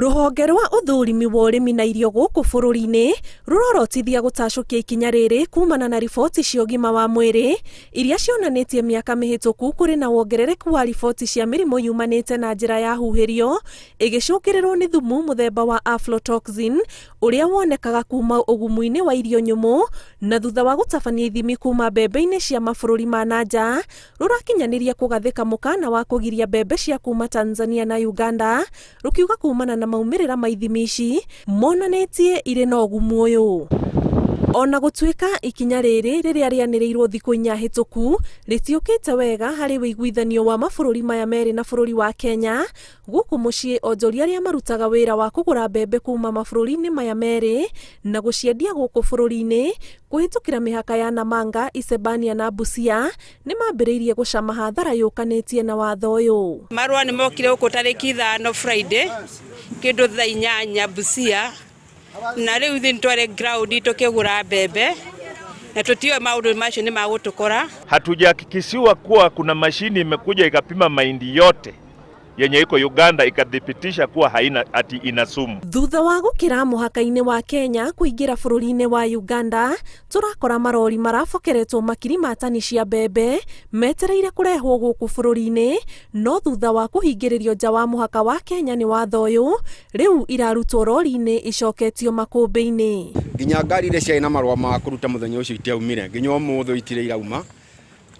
Rũhonge rwa ũthũrimi wa ũrĩmi na irio gũkũ bũrũri-inĩ rũrorotithia gũtacũkia ikinya rĩrĩ kumana na riboti cia ũgima wa mwĩrĩ iria cionanĩtie mĩaka mĩhĩtũku kũrĩ na wongerereku wa riboti cia mĩrimũ yumanĩte na njĩra ya huhĩrio ĩgĩcũngĩrĩrwo nĩ thumu mũthemba wa aflatoxin ũrĩa wonekaga kuma ũgumu-inĩ wa irio nyũmũ na thutha wa gũtabania ithimi kuma mbembe-inĩ cia mabũrũri ma na nja rũrakinyanĩria kũgathĩka mũkana wa kũgiria mbembe cia kuma Tanzania na Uganda rũkiuga kumana na maumĩrĩra ma ithimi ici monanĩtie irĩ na ũgumu ũyũ. Ona gũtuĩka ikinya rĩrĩ rĩrĩa rĩanĩrĩirwo thikũ inya hĩtũku rĩtiũkĩte wega harĩ ũiguithanio wa mabũrũri maya merĩ na bũrũri wa Kenya gũkũ mũciĩ onjoria arĩa marutaga wĩra wa kũgũra mbembe kuma mabũrũri-inĩ maya merĩ na gũciendia gũkũ bũrũri-inĩ kũhĩtũkĩra mĩhaka ya Namanga, Isebania na Busia nĩ mambĩrĩirie gũcama hathara yũkanĩtie na watho ũyũ. Marũa nĩ mokire gũkũ tarĩki 5 Friday kĩndũ thaa 8 Busia na rĩu ithuĩ nĩtwarĩ ground tũkĩgũra mbembe na tũtiũĩ maũndũ macio nĩ magũtũkora. Hatujahakikishiwa kuwa kuna mashini imekuja ikapima mahindi yote yenye iko Uganda ikathibitisha kuwa haina ati ina sumu. Thutha wa gũkĩra mũhaka-inĩ wa Kenya kũingĩra bũrũri-inĩ wa Uganda tũrakora marori marabokeretwo makiri ma tani cia mbembe metereire kũrehwo gũkũ bũrũri-inĩ no thutha wa kũhingĩrĩrio nja wa mũhaka wa Kenya nĩ watho ũyũ rĩu irarutwo rori-inĩ icoketio makũmbĩ-inĩ. Nginya ngari iria ciarĩ na marũa ma kũruta mũthenya ũcio itiaumire nginya ũmũthĩ itirĩ irauma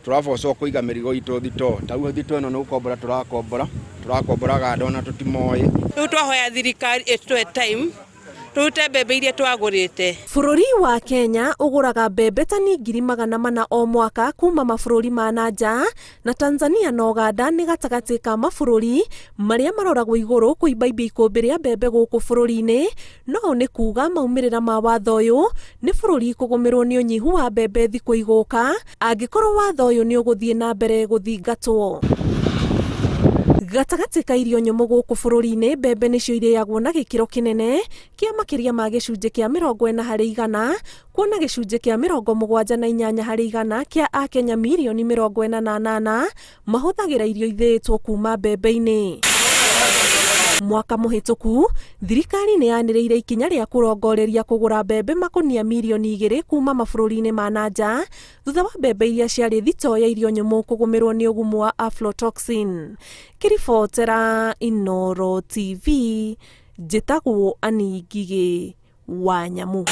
tũrabocwo kũiga mĩrigo itũ thitoo ta rĩu thitoo ĩno nĩ gũkombora tũrakombora tũrakomboraga andũ ona tũtimoĩ. Rĩu twahoya thirikari ĩtũhe time tũrute mbembe iria twagũrĩte. Bũrũri wa Kenya ũgũraga mbembe tani 400,000 o mwaka kuma mabũrũri ma na nja na Tanzania na Uganda nĩ gatagatĩ ka mabũrũri marĩa maroragwo igũrũ kũimbaimbia ikũmbĩ rĩa mbembe gũkũ bũrũri-inĩ no nĩ kuga maumĩrĩra ma watho ũyũ nĩ bũrũri kũgũmĩrwo nĩ ũnyihu wa mbembe thikũ igũka angĩkorwo watho ũyũ nĩ ũgũthiĩ na mbere gũthingatwo. Gatagatĩ ka irio nyũmũ gũkũ bũrũri-inĩ mbembe nĩcio irĩagwo na gĩkĩro kĩnene kĩa makĩria ma gĩcunjĩ kĩa 40% kuona gĩcunjĩ kĩa 78% kĩa akenya mirioni 48 mahũthagĩra irio ithĩĩtwo kuma mbembe-inĩ. Mwaka mũhĩtũku thirikari nĩ yanĩrĩire ikinya rĩa kũrongoreria kũgũra mbembe makũnia mirioni 2 kuma mabũrũri-inĩ ma na nja thutha wa mbembe iria ciarĩ thitoo ya irio nyũmũ kũgũmĩrwo nĩ ũgumu wa aflatoxin. Ngĩribotera Inooro TV njĩtagwo Annie Ngigĩ wa Nyamu.